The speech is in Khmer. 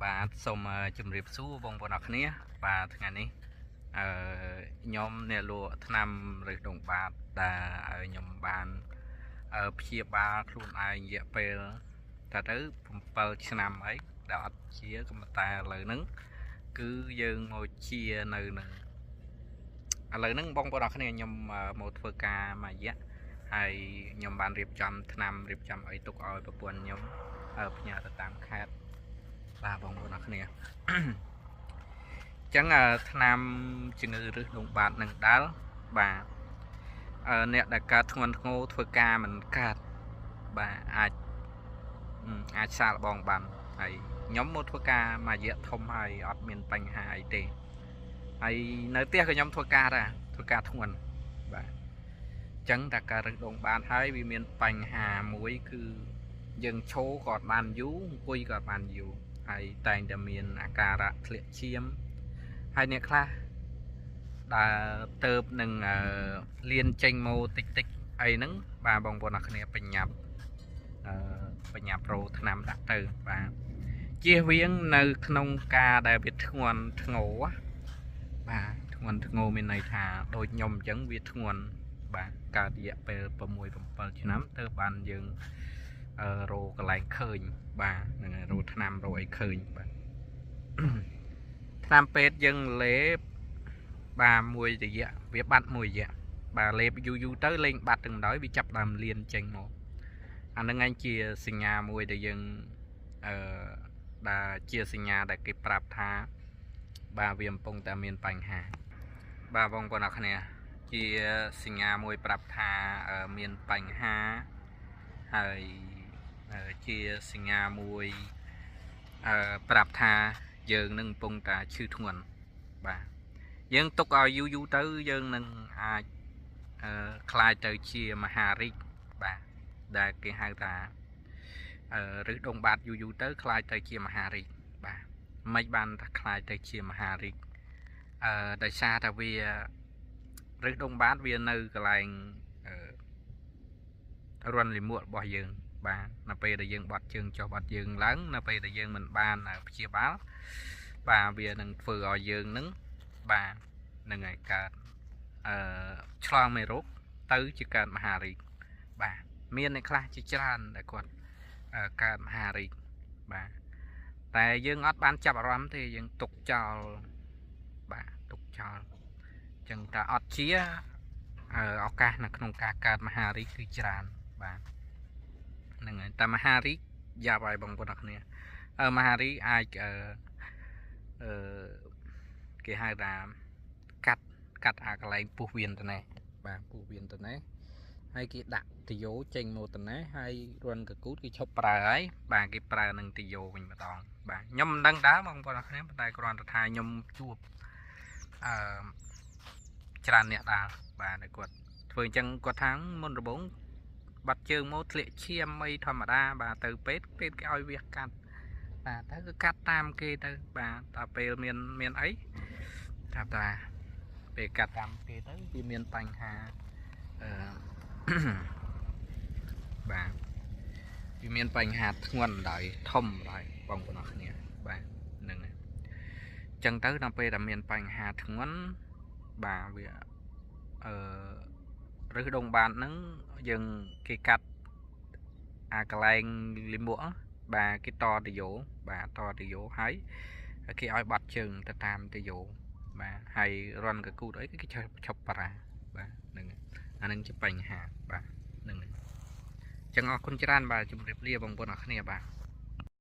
បាទសូមជម្រាបសួរបងប្អូនអរគ្នាបាទថ្ងៃនេះអឺខ្ញុំអ្នកលក់ថ្នាំឬដងបាតដែលខ្ញុំបានព្យាបាលខ្លួនឯងរយៈពេលតែទៅ7ឆ្នាំអីដែលអត់ជាក៏ប៉ុន្តែឥឡូវហ្នឹងគឺយើងមកជានៅនឹងឥឡូវហ្នឹងបងប្អូនអរគ្នាខ្ញុំមកធ្វើការមួយរយៈហើយខ្ញុំបានរៀបចំថ្នាំរៀបចំអីទុកឲ្យប្រពន្ធខ្ញុំផ្ញើទៅតាមខេត្តបាទបងប្អូនអរគ្នាអញ្ចឹងថ្នាំជំងឺរឹសដងបាតនឹងដាល់បាទអ្នកដែលកើតធ្ងន់ធ្ងរធ្វើការមិនកើតបាទអាចសាកល្បងបានហើយខ្ញុំមកធ្វើការមួយរយៈធំហើយអត់មានបញ្ហាអីទេហើយនៅផ្ទះក៏ខ្ញុំធ្វើការដែរធ្វើការធ្ងន់បាទអញ្ចឹងតែការរឹសដងបាតហើយវាមានបញ្ហាមួយគឺយើងឈរក៏បានយូរអង្គុយក៏បានយូរហើយតែងតែមានអាការៈធ្លាក់ឈាមហើយអ្នកខ្លះដែលទៅនឹងលៀនចេញមកតិចតិចអីហ្នឹងបាទបងប្អូនអរគ្នាបញ្ញាប់បញ្ញាប់រោថ្នាំដាក់ទៅបាទជៀសវាងនៅក្នុងការដែលវាធ្ងន់ធ្ងរបាទធ្ងន់ធ្ងរមានន័យថាដូចខ្ញុំអញ្ចឹងវាធ្ងន់បាទកើតរយៈពេល6 7ឆ្នាំទៅបានយើងរោកន្លែងឃើញបាទហ្នឹងហើយរោថ្នាំរោអីឃើញបាទថ្នាំពេទ្យយើងលេបបាទមួយរយៈវាបាត់មួយរយៈបាទលេបយូរយូរទៅលេងបាត់ទាំងម្ដងវាចាប់ដើមលៀនចេញមកអាហ្នឹងឯងជាសញ្ញាមួយដែលយើងដែលជាសញ្ញាដែលគេប្រាប់ថាបាទវាកំពុងតែមានបញ្ហាបាទបងប្អូនអរគ្នាជាសញ្ញាមួយប្រាប់ថាមានបញ្ហាហើយជាសញ្ញាមួយប្រាប់ថាយើងនឹងកំពុងតែឈឺធ្ងន់បាទយើងទុកឲ្យយូរយូរទៅយើងនឹងអាចក្លាយទៅជាមហារីកបាទដែលគេហៅថារឹសដងបាតយូរយូរទៅក្លាយទៅជាមហារីកបាទមិនបានថាក្លាយទៅជាមហារីកដោយសារតែវារឹសដងបាតវានៅកន្លែងរន្ធលាមករបស់យើងបាទនៅពេលដែលយើងបត់ជើងចុះបត់យើងឡើងនៅពេលដែលយើងមិនបានព្យាបាលបាទវានឹងធ្វើឲ្យយើងនឹងបាទនឹងឲ្យកើតឆ្លងមេរោគទៅជាកើតមហារីកបាទមានអ្នកខ្លះជាច្រើនដែលគាត់កើតមហារីកបាទតែយើងអត់បានចាប់អារម្មណ៍ទេយើងទុកចោលបាទទុកចោលអញ្ចឹងតែអត់ជាឱកាសនៅក្នុងការកើតមហារីកគឺច្រើនបាទហ្នឹងហើយតែមហារីកយ៉ាប់ហើយបងប្អូនអរគ្នាមហារីកអាចអឺគេហៅថាកាត់អាកន្លែងពោះវៀនទៅនេះបាទពោះវៀនទៅនេះហើយគេដាក់តយោចេញមកទៅនេះហើយរន្ធកកូតគេឈប់ប្រើហើយបាទគេប្រើនឹងតយោវិញម្ដងបាទខ្ញុំមិនដឹងដែរបងប្អូនអរគ្នាប៉ុន្តែគ្រាន់តែថាខ្ញុំជួបអឺច្រើនអ្នកដែរបាទដែលគាត់ធ្វើអញ្ចឹងគាត់ថាមុនដំបូងបាត់ជើងមកធ្លាក់ឈាមអីធម្មតាបាទទៅពេទ្យពេទ្យគេឲ្យវាកាត់បាទទៅគឺកាត់តាមគេទៅបាទដល់ពេលមានអីថាតាពេលកាត់តាមគេទៅវាមានបញ្ហាអឺបាទវាមានបញ្ហាធ្ងន់ដល់ធំដល់បងប្អូនអរគ្នាបាទហ្នឹងហើយអញ្ចឹងទៅដល់ពេលដែលមានបញ្ហាធ្ងន់បាទវារឹសដងបាតហ្នឹងយើងគេកាត់អាកន្លែងលាមកបាទគេតតយោបាទតតយោហើយគេឲ្យបាត់ជើងទៅតាមតយោបាទហើយរន្ធកកូតអីគេឈប់ប្រាបាទហ្នឹងអាហ្នឹងជាបញ្ហាបាទហ្នឹងអញ្ចឹងអរគុណច្រើនបាទជម្រាបលាបងប្អូនអរគ្នាបាទ។